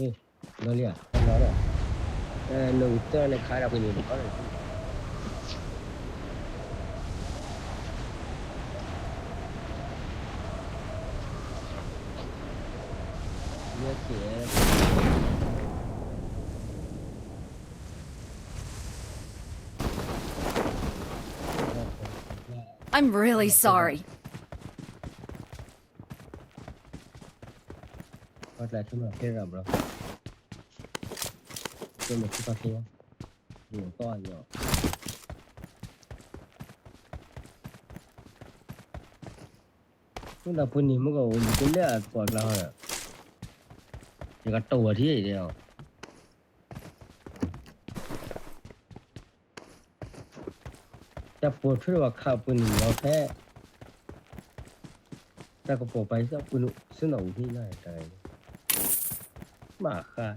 လီၤလံဧါ, လီၤဒီး, နဂုာ်တၢ်န့ၣ်ခါဒၣ်ပှၤန့ၣ်, ယဲကဲးပှၤန့ၣ်, I'm really sorry. ပှၤကျါထံမၤဖဲရၣ်ဘျီ, ကမၤထံခီထံ, ယိၤတီၢ်ယီၤ, မ့ၢ်ဒၣ်ပှၤန့ၣ်မ့ၢ်ကအိၣ်ဒုးကလဲၢ်အသကိးကျါဟီဒီး, ယကတိၤဝဲထံၣ်ဒဲးအီၤ တၢ်ပိာ်ထွဲဝဲခးပှၤန့ၣ်လီၤဖဲ, တၢ်ကပိာ်ပာ်စၢ်ပှၤန့ၣ် ဆ့ၣ်နီၤအူဟံၣ်လီၤတၢ်, မၤဃါ တ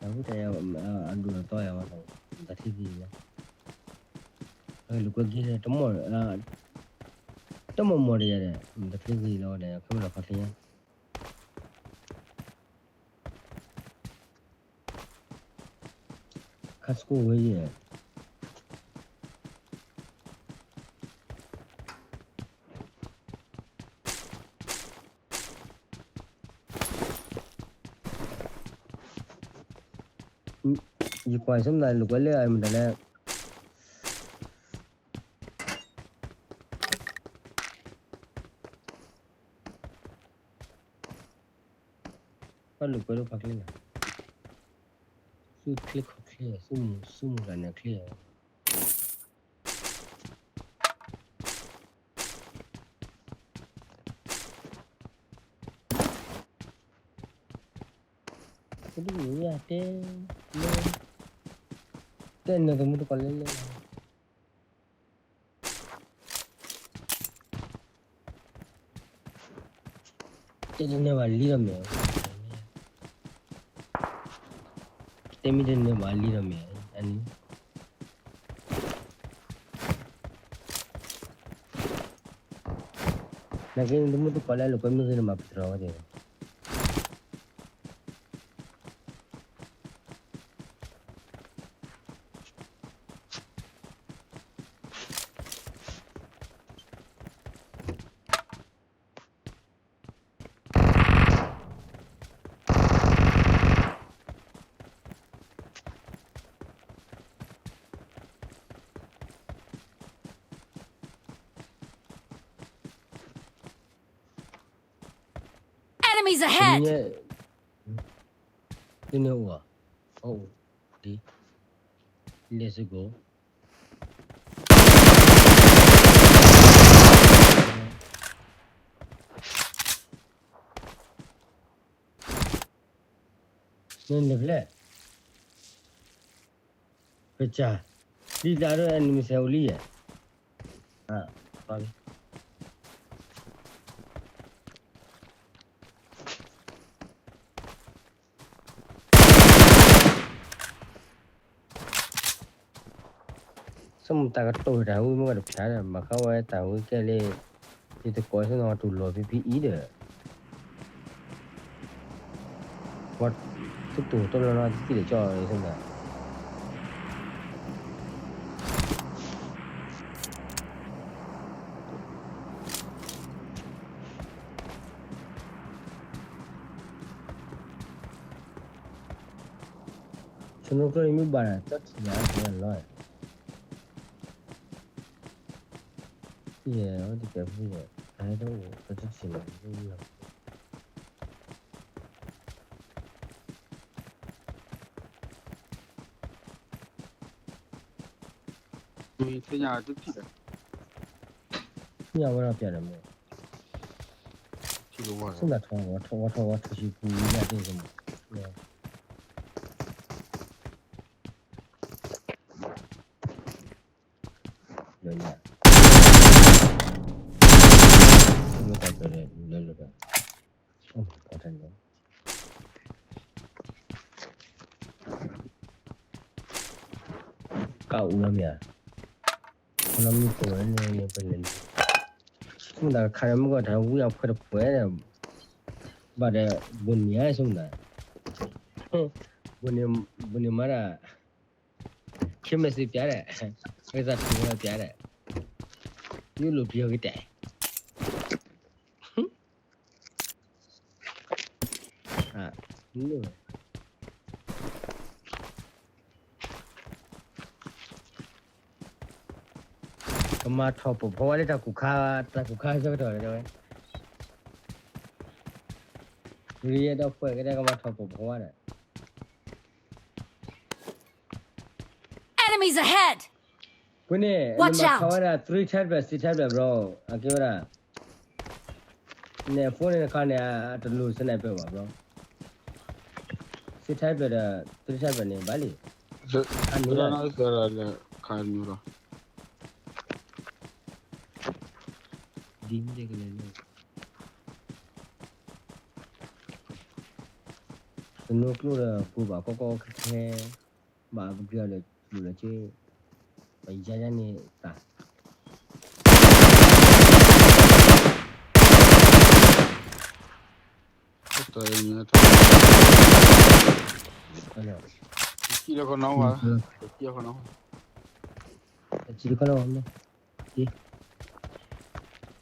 ၢ်ဝံတၢ်ယၤ အဒိၣ်အသီယၤဝဲ, တၢ်ထံၣ်ဂ့ၤလီၤ, လိာ်ကွဲက့ၤ တမီၢ်မီၢ်တယၤဒီး တၢ်ထံၣ်ဂ့ၤလီၤဒီး ခဲမ့ၢ်လီၤခီထံညါ ခါစကိဝဲယဲၢ်, ယကွၢ်ဆၢမနုၤလိာ်ကွဲလၢအမတၤလဲၣ်, ဘၣ်လိာ်ကွဲလၢပှၤချ့လီၤ, သူၣ်ချ့ခီၣ်ချ့, သူၣ်မုာ်သူၣ်မုာ်တၢ်န့ၣ်ချ့ တဒူၣ်ယတဲ, လၢ, တဲနသမူတကိးလဲၣ်လဲၣ်, တဲတန့ၢ်ဘၣ်လံဒီးမဲာ်, တဲမ့ၢ်တန့ၢ်ဘၣ်လံဒီးမဲာ်, အန့ၣ် နာ်က့နသမူတကိးလဲၣ် လိာ်ကွဲမုၢ်ဂ့ၤန့ၣ်မၤပတြၢၤဝဲသ့ၣ် Enemies ahead! တန့ၢ်အိၣ်ဧါ, အိၣ်, ဒ်, let's go. နန့ၣ်ဖျဲၣ်, ပစၢ်, လံတၢ်ဒိၣ် enemies အိၣ်လံယဲၢ်, အ, ဆိမိၣ်တၢ်ကတိၤတၢ်ဝံၤမ့ၢ်ကတဖျါဒီး ဘၣ်ဃးဝဲတၢ်ဝံၤကဲလၢ ယတကိးဆိနီၤတူၢ်လိာ်ဖံဖံအံၤဒီး ပှၤတတိၢ်တလီၤနီတစံၣ်လၢကၠီအီၤလၢဆိနီၤ ဆိနီၤကျိမ့ၢ်ဘၣ်ဒီး တၢ်ထံၣ်ညါကလီၤ ယဲၢ် အဝဲတကဲဖုဒီး အဟဲတအိၣ် ပတထံၣ်လီၤ မ့ၢ်သ့ၣ်ညါတထံၣ်ဒီး သ့ၣ်ညါဝဲဒီးပျဲဒီးမ့ၢ် ထံၣ်လီၤဝဲဒီးပျဲဒီးမ့ၢ် ဝဲထီၣ်ဝဲထီၣ်ဝဲထီၣ်ဆံပူၤဝံၤဒၣ်သ့ၣ်မ့ၢ် လၢညါ မ့ၢ်တၢ်ပျဲဒီး လၢလၢဒီး အိၣ်ပှၤတၢ်န့ၣ် ကအိၣ်လီၤမ့ၢ်ဧါ, ခီလီၤမ့ၢ်ကိးဝဲန့ၣ် ပလဲၤလံ, ဆိကမိၣ်သးတခါဒီး မ့ၢ်ကီၢ်တၢ်ဝံအီၤဖှဲးတဖှဲးဒီး, ဘၣ်ဒီး ဘိၣ်န့ၢ်ဆိကမိၣ်သး, ဘိၣ်န့ၢ်မၤဒၣ်, ခ့မဲာ်စံးပျးဒီး, အသးထူၣ်ဝဲပျးဒီး, ယိလိာ်ပျံၤအီၤကတဲာ် ကမၤထီၣ်ပိာ်ဖီဝါလၢတၢ်ကူၣ်ခါ, တၢ်ကူၣ်ခါဆၢကတီၢ်ဒီးဝဲ, ရံယဲဒီးဖှဲးကတဲကမၤထီၣ်ပိာ်ဖီဝါဒီး Enemies ahead! ပှၤန့ၣ် နမၤထီၣ်ဝဲဒၣ် three tablet, six tablet bro, အကဲဝဲဒၣ်, နဲ phone န့ၣ်တခါန့ၣ် အတလိၣ် sniper ဘၣ် bro, six tablet ဒီး three tablet န့ၣ် ဘၣ်လံ, ခါန့ၣ်လီၤ, ခါန့ၣ်လီၤ, ဒ်န့ၣ်ကလဲၤလၢ တနိကျိဒီးပှၤဘၣ်ကီကီခဲခဲ, ဘၣ်ပက့ၤအီၤဒီးလူၤလီၤက့, ပယါယါန့ၣ်သး, တၢ်, တၢ်လၢခီနီၤဝဲ, တၢ်လၢခီနီၤဝဲ, ဒ်, ဒ်, ကီၢ်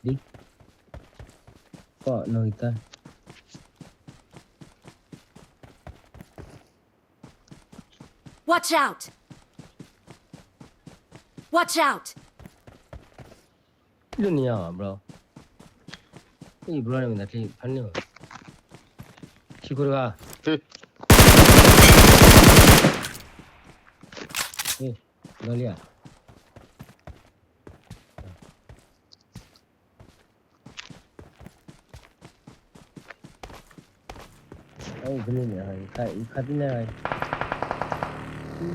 နီၣ်ဂံၢ်သၢ Watch out! Watch out! ဒိၣ်န့ၢ်ယၤ bro, အံၤ bro န့ၣ်မ့ၢ်တၢ်ချံဖးန့ၢ်ဘၣ်, ထံခိၣ်တဂၤ, ဒီးလံဧါ အိၣ်ဖဲန့ၣ်န့ၣ် ယခါသ့ၣ်ညါ, ဒီး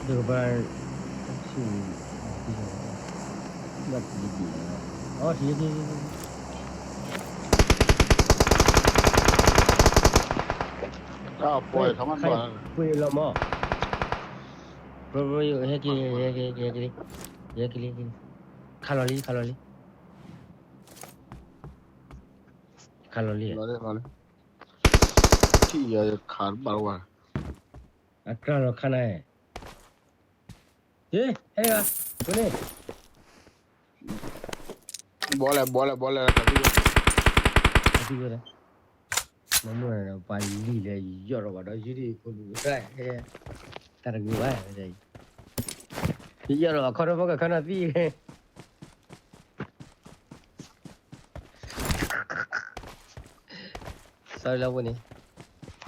ကဘၣ်, ဘၣ်တံၢ်, အီၣ်တံၢ်, ပှဲၤလီၤမး, ဟဲက့ၤ, ဟဲက့ၤ, ဟဲက့ၤ, ဟဲက့ၤ, ဟဲက့ၤလံ, ခါလီၤလံ, ခါလီၤလံ, ခါလီၤလံ, ထံၣ်ယၤခးတဘၣ်ဝဲ, အကြၢးလီၤခါန့ၣ်, ဟဲဂၤ, န့ၣ် ဘီလဲၣ် ဘီလဲၣ် ဘီလဲၣ် တၢ်သံဝဲ, တၢ်သံဝဲဒၣ်, မ့ၢ်မ့ၢ်ပှၤလံၤလဲၣ် ယီၢ်ထီၣ်ဘၣ်ဒီးယုၢ်ဒံးဖိလူၤ, တၢ်တဂ့ၤဘၣ်, ယီၢ်ထီၣ်ဘၣ်ခီထီၣ်ဖီကခီနီၤသံ, စီလီၤပှၤန့ၣ်,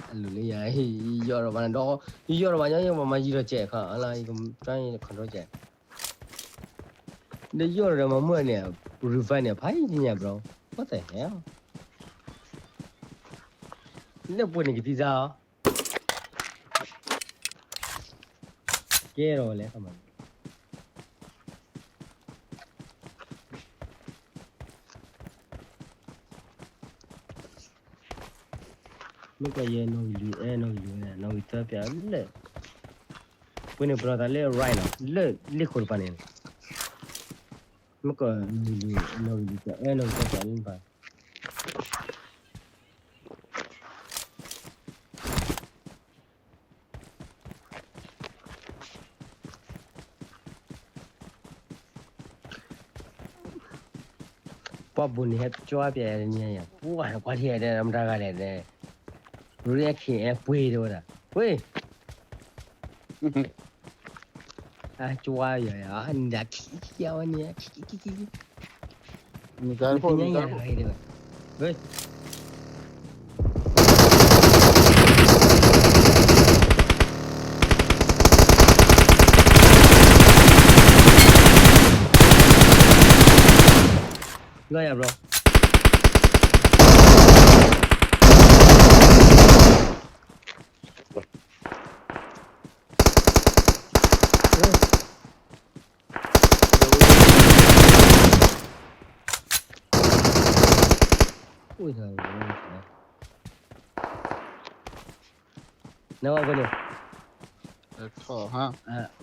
အလူၤလၢယၤ, ယီၢ်ထီၣ်ဘၣ်ဒီး, ယီၢ်ထီၣ်ဘၣ်ညီယမၤယံၤထီၣ်စဲးခီ, လၢယကတၢ်ယcontrolစဲး, ဒီးယီၢ်ထီၣ်ဒီးမၤမုၢ်န့ၣ်, reviveန့ၣ် ဖးယံၤညါ bro, what the hell, လၢပှၤန့ၣ်ကသံသးအီၤ, ကဲထီၣ်ဝဲလဲၣ်, မ့ၢ်ကီၢ်ယဲနီၣ်ဂံၢ်လွံၢ်အဲ နီၣ်ဂံၢ်လွံၢ်ဝဲဒၣ် နီၣ်ဂံၢ်သၢပျးလၢ, ပှၤန့ၣ်ပလီၢ်သးလၢ right နီၤ လၢလ့ၣ်ခိၣ်တပၤန့ၣ်, မ့ၢ်ကီၢ်နီၣ်ဂံၢ်လွံၢ်အဲ နီၣ်ဂံၢ်လွံၢ်ပျးအဲ နီၣ်ဂံၢ်သၢပျးလၢတပၤ ပှၤဘိၣ်န့ၣ်ဟဲကၠီပျဲန့ၣ်ယၤ, ပှၤကွၢ်ထံၣ်ဒီးမတၤဂၤလဲၣ်ဒီး, ရ့ၣ်ခဲအဲပှ့ၤတဝဲဒၣ်, ပှ့ၤ, အကၠီယၤ, နဒၣ်ခံခံအဝဲန့ၣ်, ခံခံခံခံ, နသ့ၣ်ညါယၤတဂၤအံၤဒီး, ဝဲ လီၤယၤ bro. အိၣ် နဝဲဖိန့ၣ်,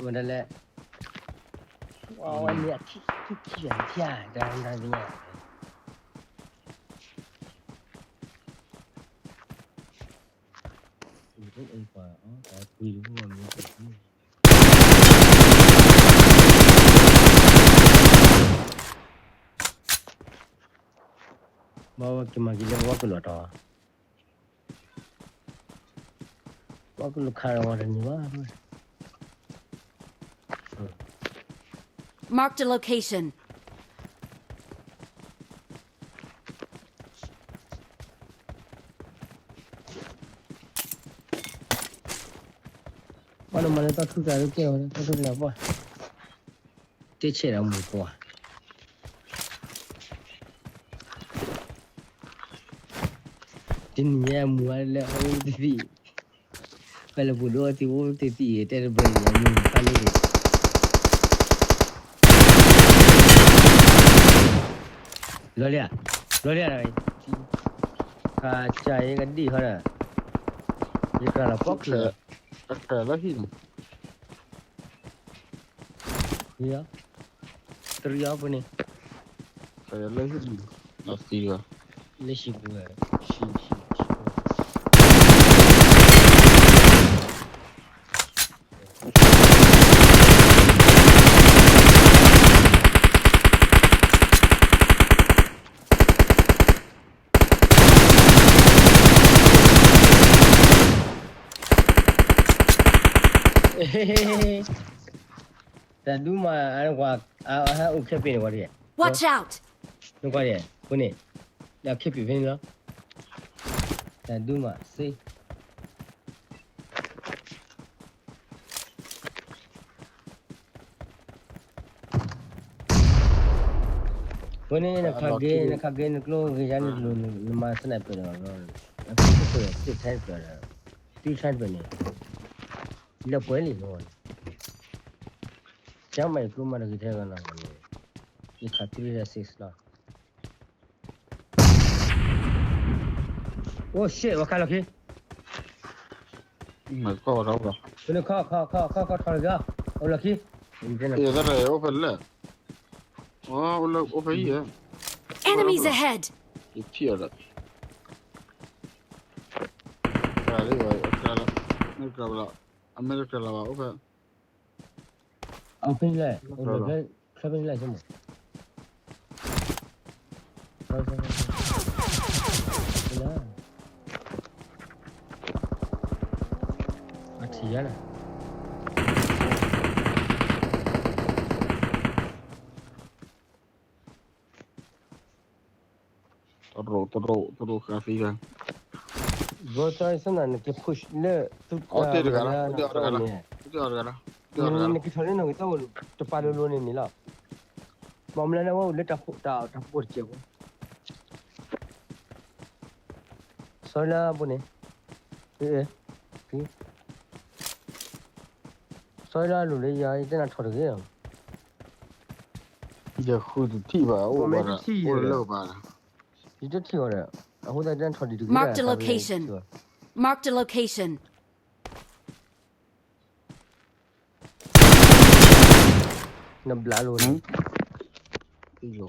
မတလဲ, ဝဲန့ၣ်အခံခံခံခံ တၢ်တၢ်သ့ၣ်ညါ, ဘၣ်ဝဲက့ၤမၤက့ၤလၢဝဲကလုာ်အတီၤ, ဝဲကလုာ်ခးဒီးဝဲတနံၤဘၣ်. Marked a location. ဘၣ်နမၤလၢတၢ်ထူၣ်တၢ်လၢကဲဝဲ တၢ်ထူၣ်တၢ်လၢပှၢ်, တ့ဆဲးဒီးမူၤကွၢ်, တနံၤညါမူၤဝဲလၢအအိၣ်တသံၣ်, ဖဲလၢပူၤဒိၣ်အသံၣ်အိၣ်တသံၣ် တဲတဘျီညါမူၤဖးန့ၣ်, လီၤလံဧါ, လီၤလံဧါ, ခါကၢ်ယကဒံၣ်ဟီဒီး, ယကြၢးလီၤပီၣ်ချံး, အကြၢးလၢဟံၣ်န့ၣ် တရံးအီၤပူၤန့ၣ်, လၢဟံၣ်, လၢဟံၣ်ပူၤဝဲ, ဟံၣ်ပူၤ, တၢ်ဒူမး, အဟဲအိၣ်ခဲပ့ၤန့ၣ်ကွၢ်ဒံး, နကွၢ်ဒံး, အဃိန့ၣ်, ဒီးခဲပ့ၤဖဲန့ၣ်လီၤ, တၢ်ဒူမးစ့ အဃိန့ၣ် နခးဂ့ၤ နခးဂ့ၤနကျိဂ့ၤယါန့ၣ်တလိၣ် နမၤ sniper ဒီး အခိၣ်ခိၣ် six sniper ဒီး three sniper န့ၣ် လၢပှဲၤလံနီၤ, ကမၤယကျိမၤတဂ့ၤထဲဂီၤနီၤ, ယခး three six လီၤ. Oh shit ဝဲခါလီၤခံ ခီခီခီခီခီထီၣ်လီၤက့ၤ, အိၣ်လီၤခံ, အိၣ်ဖဲလဲၣ်, အိၣ်ဖဲအံၤ, Enemies ahead! ယထံၣ်အီၤဒီး, လၢ, မ့ၢ်တကြၢးလီၤဘၣ် အိၣ်ဖဲ အဖဲလဲၣ်, အိၣ်ဖဲလဲၣ်ဆိမိၣ်, အထံၣ်ယၤလီၤ. တရူး တရူး တရူးဃာ်သံဂၤ, ဘီတၢ်အံၤစနၤ နက push လၢ အတ့ၢ်တဂၤလီၤ, အတ့ၢ်အီၤတဂၤလီၤ, အတ့ၢ်အီၤတဂၤလီၤ, နကထီၣ်လၢနဂ့ၤတၢ်အိၣ်တပာ်လိၤလိၤန့ၣ်န့ၣ်လီၤ, မ့ၢ်မနုၤလဲၣ် ဝဲအိၣ်လၢတၢ်ဖိတစဲးဖိ ဆီလၢဘိန့ၣ်, ဆီလၢအလိၤလၢယၤ ယတဲနၤထီၣ်တဂ့ၤလီၤ, ယဃုတထံၣ်ဘၣ် အိၣ်ဘၣ်ဒီး အိၣ်လၢဘၣ်, ယတထံၣ်အီၤဒီး အဃိသတးယတဲနၤထီၣ်ဒံးတဂ့ၤ, Marked a location. Marked a location. နဘျးလိၤန့ၣ်, တံၤလိၤ,